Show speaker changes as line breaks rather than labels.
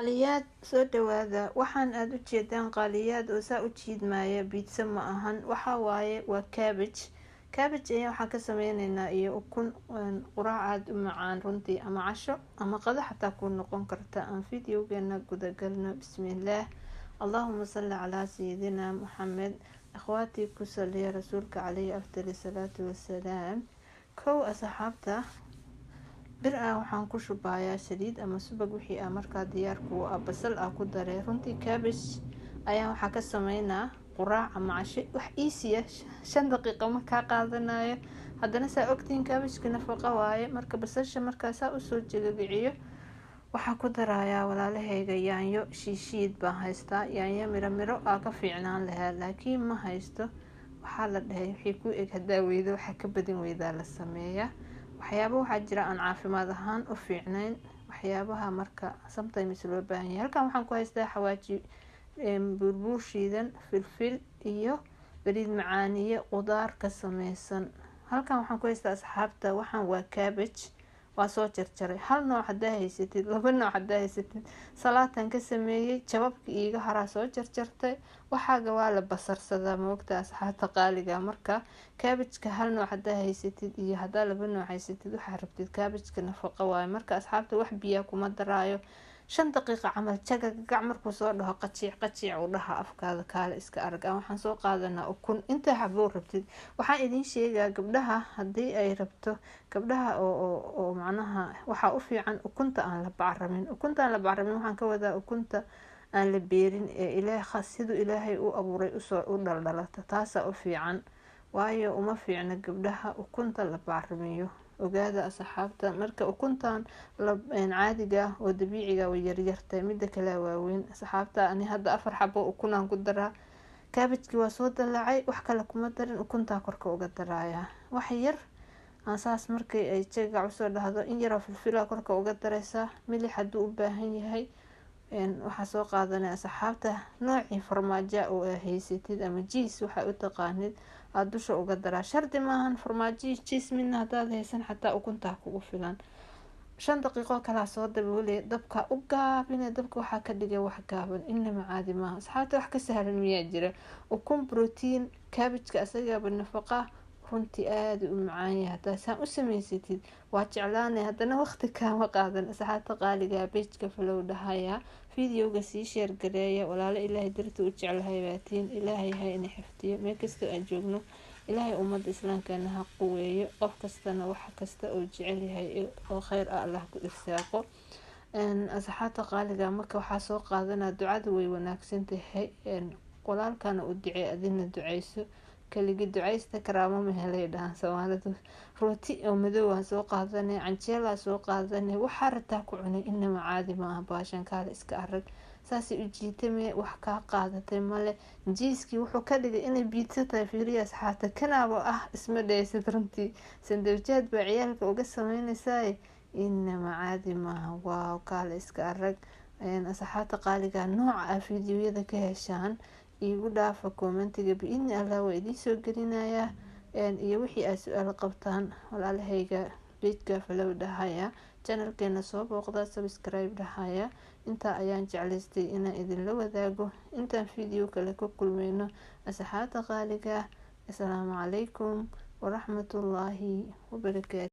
Qaaliyaad, soo dhawaada. Waxaan aada u jeedaan, qaaliyaad, oo saa u jiidmaya pizza ma ahan. Waxa waaye waa cabbage. Cabbage ayaa waxaan ka sameyneynaa iyo ukun, quraac aada u macaan runtii, ama casho ama qado xataa ku noqon karta. Aan videogeena gudagalno. Bismillaah, allahuma salli calaa sayidina Maxamed. Akhwaatii, ku saliya rasuulka caleyhi afdal salaatu wasalaam. Kow, asxaabta, bir ah waxaan ku shubayaa saliid ama subag, wixii ah markaa diyaar kuu ah. Basal ah ku daree. Runtii cabbage ayaa waxaa ka sameynaa quraac ama casho, wax easy ah, 5 daqiiqo ma kaa qaadanayo. Haddana saa ogtiin, cabbageka nafaqo waaye. Marka basasha markaa saa usoo jegagiciyo, waxaa ku darayaa, walaalahayga, yaanyo shiishiid baan haystaa. Yaanyo miro miro aa ka fiicnaan lahaa, laakiin ma haysto. Waxaa la dhahay wixii ku eg hadaa weydo, waxaa ka badin weydaa la sameeyaa. Waxyaaba waxaa jira aan caafimaad ahaan u fiicnayn, waxyaabaha marka sometimes loo baahan yahay. Halkan waxaan ku haystaa xawaaji buurbuur shiidan, filfil iyo bariid macaaniye qudaar ka sameysan. Halkan waxaan ku haystaa, asxaabta, waxaan waa cabbage, waa soo jarjaray. Hal nooc hadaa haysatid, laba nooc hadaa haysatid, salaatan ka sameeyey, jababka iiga haraa soo jarjartay. Waxaaga waa la basarsadaa, maogta, asxaabta qaaliga. Marka cabbageka hal nooc hadaa haysatid iyo hadaa laba nooc haysatid, waxaa rabtid, cabbageka nafaqo waaye. Marka asxaabta, wax biyaa kuma daraayo. 5 daqiiqa camal jagagac markuu soo dhaho, qajiic qajiic u dhaha afkaada, kaale iska arag. Waxaan soo qaadanaa ukun, inta xaboo rabtid. Waxaan idiin sheegaa, gabdhaha, haddii ay rabto, gabdhaha oo macnaha waxaa u fiican ukunta aan la bacramin. Ukunta aan la bacramin waxaan ka wadaa ukunta aan la beerin ee Ilaah siduu Ilaahay u abuuray usoo u dhaldhalata, taasaa u fiican. Waayo, uma fiicna gabdhaha ukunta la bacrimiyo, ogaada, asxaabta. Marka ukuntan caadiga oo dabiiciga way yaryartahay, mida kale waaweyn. Asxaabta, ani hadda afar xabo ukunaan ku daraa. Cabbagekii waa soo dalaacay, wax kale kuma darin, ukuntaa korka uga daraaya. Wax yar aan saas markay ay jagac usoo dhahdo, in yaroo filfila korka uga dareysaa, milix hadduu u baahan yahay. Waxaa soo qaadanay, asxaabta, noocii farmaajo oo aa haysatid ama cheese waxaa u taqaanid, aada dusha uga daraa. Shardi maahan farmaajo, cheese midna haddaad haysan xataa ukuntaa kugu filan. 5 daqiiqo kalaa soo daboolaya, dabka u gaabina. Dabka waxaa ka dhigay wax gaaban, inama caadi maaha. Asxaabta, wax ka sahlan miyaa jira? Ukun, protein, cabbageka asagaaba nafaqa, runtii aada u macaan yahay. Hadaa saan u sameysatid, waa jeclaanay, haddana waqti kaama qaadan. Asxaabta qaaliga, pageka follow dhahaya, videoga sii share gareeya. Walaalo Ilaahay darta u jeclahay baatiin. Ilaahay ha ina xifdiyo meel kastoo aan joogno. Ilaahay ummadda islaamkana ha quweeyo. Qof kastana wax kasta oo jecel yahay oo kheyr ah Allah ku irsaaqo. Asxaabta qaaliga, marka waxaa soo qaadanaa, ducada way wanaagsan tahay. Walaalkana u ducee, adina duceyso. Kaligi duceysta karaamo ma helay dhahan Soomaalidu. Rooti oo madow aan soo qaadanay, canjeelaa soo qaadanay, waxaa rataa ku cunay. Inama caadi maaha baashan, kaale iska arag. Saasay u jiitame, wax kaa qaadatay male. Cheesekii wuxuu ka dhigay inay pizza tahay. Fiiriya, asxaabta, kanaaba ah isma dheysid. Runtii sandawjaad baa ciyaalka uga sameynaysaa, inama caadi maaha. Waaw, kaale iska arag. Asxaabta qaaliga, nooca ah videoyada ka heshaan iigu dhaafa commentiga. Biidni Allah waa idiin soo gelinayaa, iyo wixii aad su-aal qabtaan. Walaalahayga, pageka follow dhahaya, channelkeena soo booqda, subscribe dhahaya. Intaa ayaan jeclaystay inaan idinla wadaago. Intaan video kale ku kulmeyno, asxaabta qaaliga, asalaamu calaykum waraxmatullaahi wabarakaatu.